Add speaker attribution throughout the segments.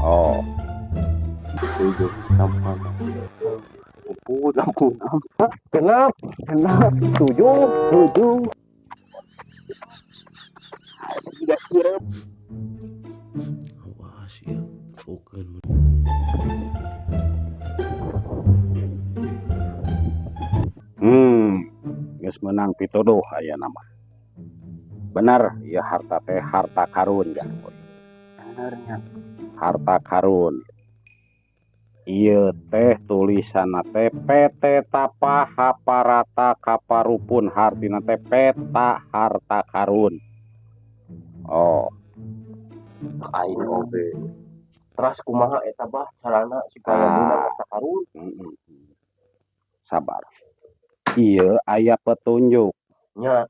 Speaker 1: Oh.
Speaker 2: 7, 8, 10,
Speaker 1: 6,
Speaker 2: 6, 7, 7.
Speaker 3: Siga sirup.
Speaker 4: Awas ya, fokeun.
Speaker 1: Geus meunang pituduh aya mah. Bener, ieu harta teh harta karun ya.
Speaker 2: Benernya.
Speaker 1: Harta karun. Ieu teh tulisanna teh PT Tapa Haparata Kaparupun, hartina teh peta harta karun. Oh.
Speaker 2: Aing oge. Teras kumaha eta, Bah, carana supaya meunang harta karun?
Speaker 1: Sabar. Ieu aya petunjuk.
Speaker 2: Nya.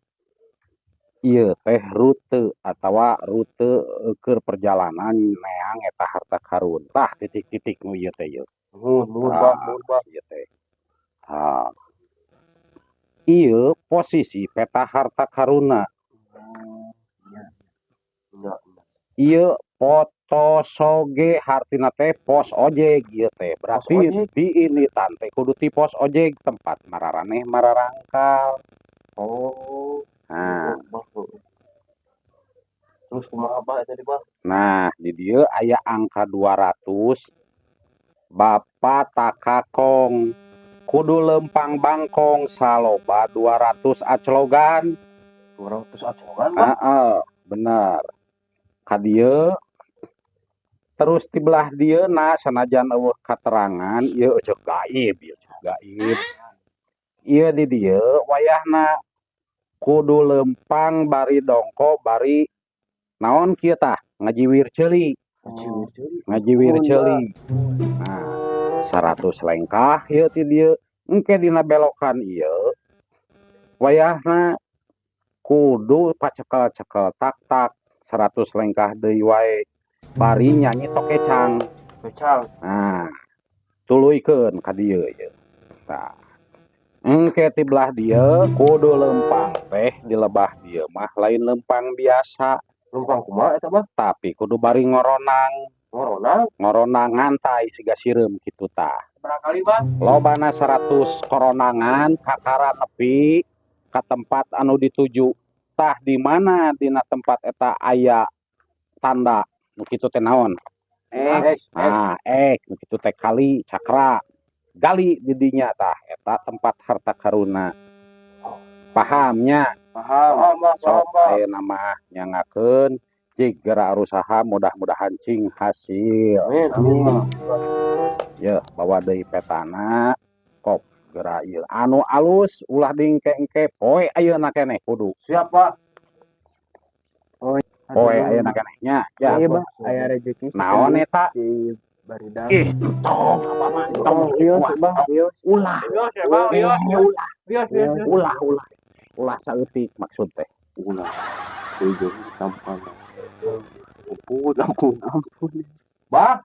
Speaker 1: Ieu teh rute atawa rute keur perjalanan neang eta harta karun. Tah, titik-titik nu ieu teh ieu.
Speaker 2: Nuhun, nuhun, Bah, nuhun, Bah.
Speaker 1: Ieu teh. Tah. Ieu posisi peta harta karuna.
Speaker 2: Nya.
Speaker 1: Ieu foto soge, hartina teh pos ojek ieu teh. Berarti
Speaker 2: ojek.
Speaker 1: Di ini tante kudu ti pos ojek tempat mararaneh mararangkal.
Speaker 2: Oh.
Speaker 1: Nah.
Speaker 2: Terus kumaha, Bah, eta teh, Bah?
Speaker 1: Nah, di dieu aya angka 200. Bapak Takakong kudu lempang bangkong saloba 200 aclogan.
Speaker 2: 200 aclogan, Bah?
Speaker 1: Heeh, bener. Ka dieu terus di belah dieu na sanajan eueuh katerangan ieu cek gaib, ieu cek gaib. Ieu di dieu wayahna kudu lempang bari dongko bari naon kieu tah, ngajiwir ceuli.
Speaker 2: Ngajiwir ceuli.
Speaker 1: Ngajiwir ceuli. Nah, 100 lengkah ieu ti dieu, engke dina belokan ieu wayahna kudu pacekel-cekel tak-tak 100 lengkah deui wae bari nyanyi tokecang.
Speaker 2: Kecang.
Speaker 1: Nah, tuluykeun ka dieu ieu. Tah. Engke ti belah dieu kudu lempang teh di lebah dieu mah lain lempang biasa.
Speaker 2: Lempang kumaha eta, Bah?
Speaker 1: Tapi kudu bari ngoronang.
Speaker 2: Ngoronang?
Speaker 1: Ngoronang ngantai siga sireum kitu tah.
Speaker 2: Barangkali, Bah.
Speaker 1: Lobana 100 koronangan kakara nepi ka tempat anu dituju. Tah, di mana dina tempat eta aya tanda nu kitu teh naon?
Speaker 2: X.
Speaker 1: Nah, X nu kitu teh kali cakra. Gali di dinya tah eta tempat harta karuna. Pahamnya?
Speaker 2: Paham. Paham, Bah,
Speaker 1: Sok
Speaker 2: paham, Bah.
Speaker 1: ayeuna mah nyangakeun jig geura usaha, mudah-mudahan cing hasil.
Speaker 2: Amin, amin, Bah.
Speaker 1: Ye, bawa deui petana kok geura ieu anu alus, ulah dingke-engke poe ayeuna keneh kudu.
Speaker 2: Siap, Pak.
Speaker 1: Oh, poe ayeuna keneh nya. Ya.
Speaker 3: Iya, Bah, aya rezeki.
Speaker 1: Naon eta?
Speaker 3: Di barudak.
Speaker 1: Ih, entong apa mah entong.
Speaker 3: Oh, wios, Bah, wios.
Speaker 1: Ulah.
Speaker 2: Wios ya, Bang, wios.
Speaker 1: Ulah.
Speaker 2: Wios, wios.
Speaker 1: Ulah, ulah. Ulah saeutik maksud teh.
Speaker 2: Ulah. 7, 8. Ampun, ampun, ampun. Bah,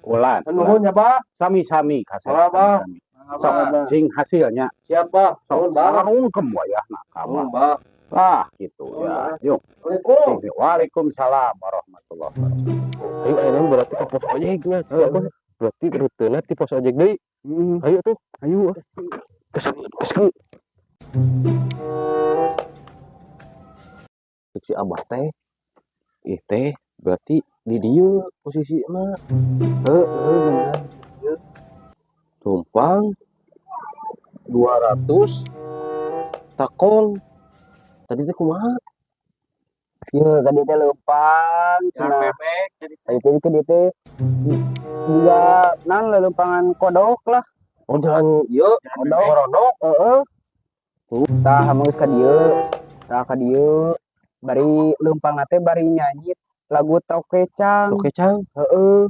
Speaker 1: Ulah.
Speaker 2: Nuhun ya, Bah.
Speaker 1: Sami-sami kasep.
Speaker 2: Mangga, Bah.
Speaker 1: Sami-sami. Sok cing hasilnya.
Speaker 2: Siap, Bah.
Speaker 1: Sok
Speaker 2: Nuhun, Bah.
Speaker 1: sarungkem wayahna ka
Speaker 2: Nuhun,
Speaker 1: Bah.
Speaker 2: Bah.
Speaker 1: Lah, gitu ya. Yuk.
Speaker 2: Assalamualaikum.
Speaker 1: Waalaikumsalam warahmatullahi wabarakatuh.
Speaker 4: Ayo, ayeuna berarti ka pos ojek nya. Apa? Berarti rutena ti pos ojek deui. Ayo tuh, ayo. Kes kes. Cek si Abah teh. Ih teh, berarti di dieu posisina.
Speaker 3: Heeh, bener.
Speaker 4: Tumpang
Speaker 1: 200
Speaker 4: takon. Tadi teh kumaha?
Speaker 3: Ieu tadi teh leumpang
Speaker 2: Jalan
Speaker 3: cenah.
Speaker 2: bebek.
Speaker 3: Tadi teh ke dieu teh juga naon, lelempangan kodok lah.
Speaker 4: Oh, jalan ieu
Speaker 3: Kodok.
Speaker 4: Ngoronok.
Speaker 3: Heeh. Tah, geus ka dieu. Tah, ka dieu bari leumpang teh bari nyanyi lagu Tokecang.
Speaker 4: Tokecang.
Speaker 3: Heeh.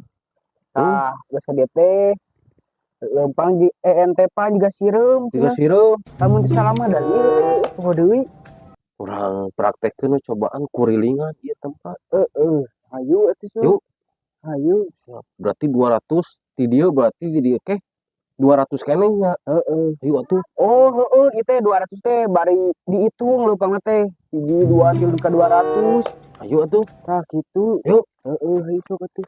Speaker 3: Tah, geus ka dieu teh leumpang di ENT pa jiga sireum
Speaker 4: Jiga
Speaker 3: cenah.
Speaker 4: Sireum.
Speaker 3: Lamun teu salah mah dari ieu teh deui.
Speaker 4: Urang praktekkeun we, cobaan kurilingan ieu tempat.
Speaker 3: Heeh. Hayu atuh sok.
Speaker 4: Yuk.
Speaker 3: Hayu.
Speaker 4: Berarti 200 ti dieu, berarti di dieu ke 200 keneh nya.
Speaker 3: Heeh.
Speaker 4: Ayo atuh.
Speaker 3: Oh, heeh, ieu teh 200 teh bari dihitung leumpangna teh. 1, 2, 3 ka 200.
Speaker 4: Ayo atuh.
Speaker 3: Tah, kitu.
Speaker 4: Yuk.
Speaker 3: Heeh, hayu sok atuh.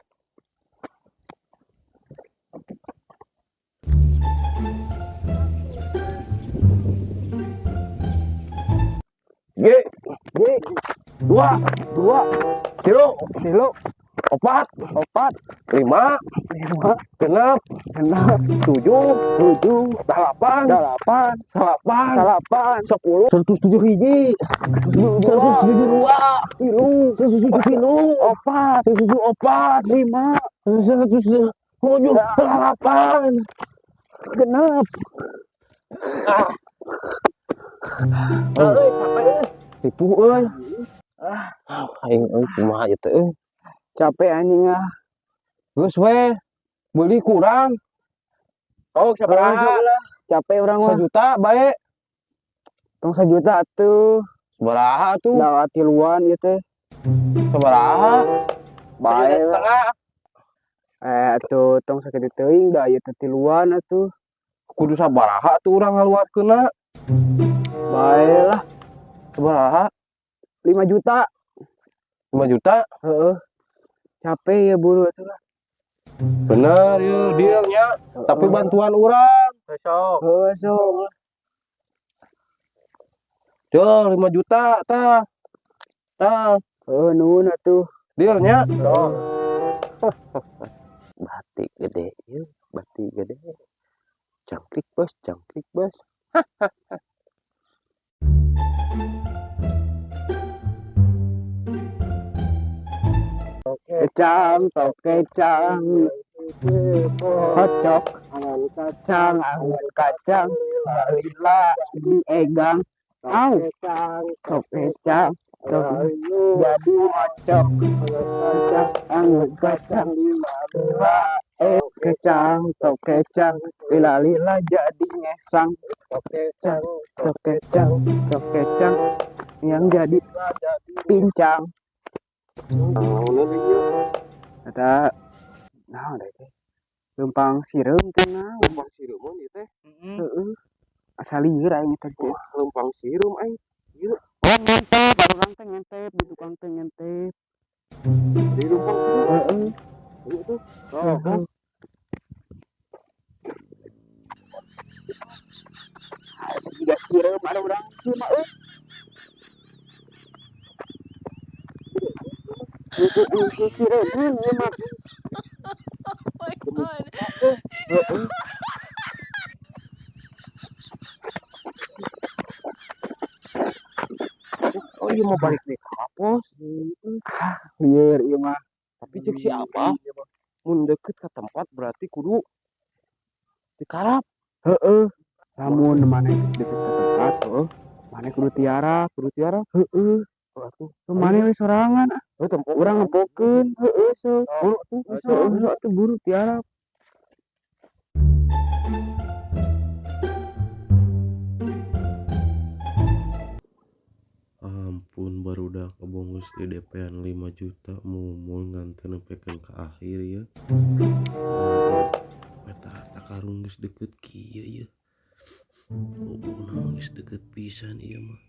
Speaker 4: Hiji, dua,
Speaker 3: 2,
Speaker 4: 3,
Speaker 3: 3,
Speaker 4: 4,
Speaker 3: 4,
Speaker 4: 5,
Speaker 3: 5,
Speaker 4: 6,
Speaker 3: 6,
Speaker 4: 7,
Speaker 3: 7,
Speaker 4: 8,
Speaker 3: 8,
Speaker 4: 9,
Speaker 3: 8,
Speaker 4: 10, 107 hiji,
Speaker 3: 2,
Speaker 4: 172,
Speaker 3: 3,
Speaker 4: 173,
Speaker 3: 4,
Speaker 4: 174,
Speaker 3: 5,
Speaker 4: 178,
Speaker 3: 6.
Speaker 2: Euy, capek euy.
Speaker 4: Tipu euy. Aing euy kumaha ieu teh euy.
Speaker 3: Capek anjing ah.
Speaker 4: Geus we. Beuli kurang.
Speaker 2: Oh, sabaraha?
Speaker 3: Capek urang mah.
Speaker 4: 1 juta bae.
Speaker 3: Tong 1 juta atuh.
Speaker 4: Sabaraha atuh?
Speaker 3: Da tiluan ieu teh.
Speaker 4: Sabaraha?
Speaker 3: Bae.
Speaker 2: 1,5 juta.
Speaker 3: Eh atuh tong sakitu teuing da ieu teh tiluan atuh.
Speaker 4: Kudu sabaraha atuh urang ngaluarkeunna?
Speaker 3: Bae lah.
Speaker 4: Sabaraha?
Speaker 3: 5 juta.
Speaker 4: 5 juta?
Speaker 3: Heeh. Capek ya buru atuh lah.
Speaker 4: Bener ieu dealnya, tapi bantuan urang.
Speaker 2: Besok.
Speaker 3: Heeh, sok.
Speaker 4: Tuh 5 juta tah. Tah,
Speaker 3: Heeh, nuhun atuh.
Speaker 4: dealnya.
Speaker 2: Sok.
Speaker 4: Batik gede ieu, batik gede. Jangkrik bos, jangkrik bos.
Speaker 3: Kecang, tok kecang, kocok, angan kacang, lila diegang, au, tok kecang, tok jadi ngocok, kacang, angan kacang, lila, kecang, tok kecang, lila lila jadi ngesang, tok kecang, tok kecang, tok kecang, yang jadi pincang. Eta naon deui teh? Leumpang sireum teh naon?
Speaker 4: Leumpang sireum ieu teh.
Speaker 3: Heeh. Asa lieur aing teh teh.
Speaker 4: Leumpang sireum aing.
Speaker 3: Oh, ngentep, urang teh ngentep, di tukang teh ngentep.
Speaker 4: Di leumpang sireum.
Speaker 3: Heeh.
Speaker 4: Ieu tuh.
Speaker 3: Heeh. Asa jiga sireum ada urang kieu mah euy. Heeh, sireum ieu mah.
Speaker 5: Oh my god.
Speaker 3: Heeh.
Speaker 4: Oh iya mau balik deui ka pos.
Speaker 3: Ah, lieur ieu mah.
Speaker 4: Tapi cek si Abah, mun deket ka tempat berarti kudu dikarap.
Speaker 3: Heeh. Lamun maneh geus deket ka tempat,
Speaker 4: heeh,
Speaker 3: maneh kudu tiarap,
Speaker 4: kudu tiarap.
Speaker 3: Heeh.
Speaker 4: Atuh,
Speaker 3: Maneh we sorangan ah.
Speaker 4: Heuh, tempo
Speaker 3: Urang ngempokeun, heeh sok.
Speaker 4: Buru tuh.
Speaker 3: Heeh, sok atuh buru tiarap.
Speaker 6: Ampun barudak kabongus di DP-an 5 juta mumul ngan teu nepikeun ka akhir ieu. Peta harta karun geus deket kieu ieu. Bobona mah geus deket pisan ieu mah.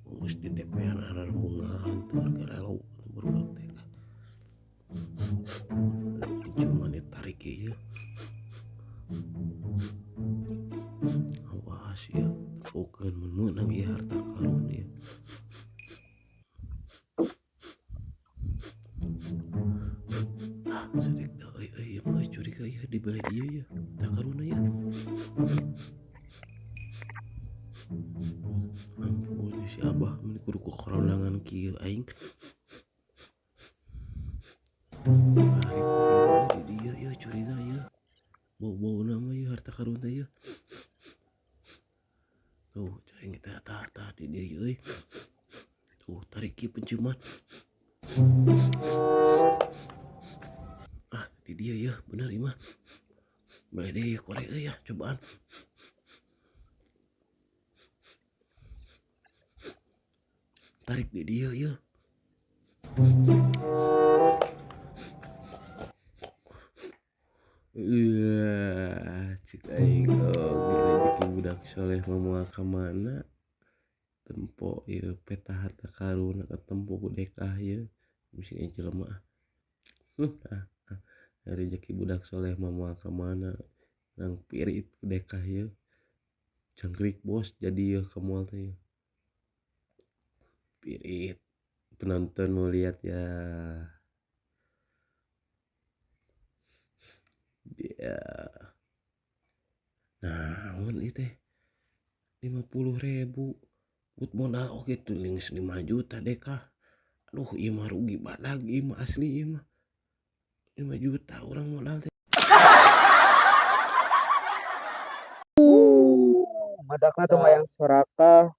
Speaker 6: Geus di DP-an ararbungahan teu garelo barudak teh. Cuman ditarik ieu. Awas ieu, tempokeun mun meunang ieu harta karun ieu. Ah, sedik euy euy ieu mah curiga ieu di belah dieu ieu, harta karunna ieu. Ampun si Abah mun kudu kukoronangan kieu aing. Tarik di dieu ieu curiga ieu. Bau-bauna mah ieu harta karun teh ieu. Tuh, cai teh tah di dieu euy. Tuh, tarik ieu penciuman. Ah, di dieu ieu bener ieu mah. Boleh deui korek euy ya, cobaan. Tarik di dieu ieu. Iya, cek aing oge rezeki budak soleh mah moal ka mana. Tempo ieu peta harta karun katempo ku dekah ieu. Bisi aya jelema ah. Rezeki budak soleh mah moal ka mana. Urang pirit ku dekah ieu. Jangkrik bos jadi ieu ka moal teh ieu. Pirit penonton mau lihat ya. Dia naon ieu teh 50.000 buat modal oge tuh geus 5 juta dekah. Aduh ieu mah rugi badag ieu mah asli ieu mah. 5 juta urang modal teh.
Speaker 3: Madakna teu hayang sorakah.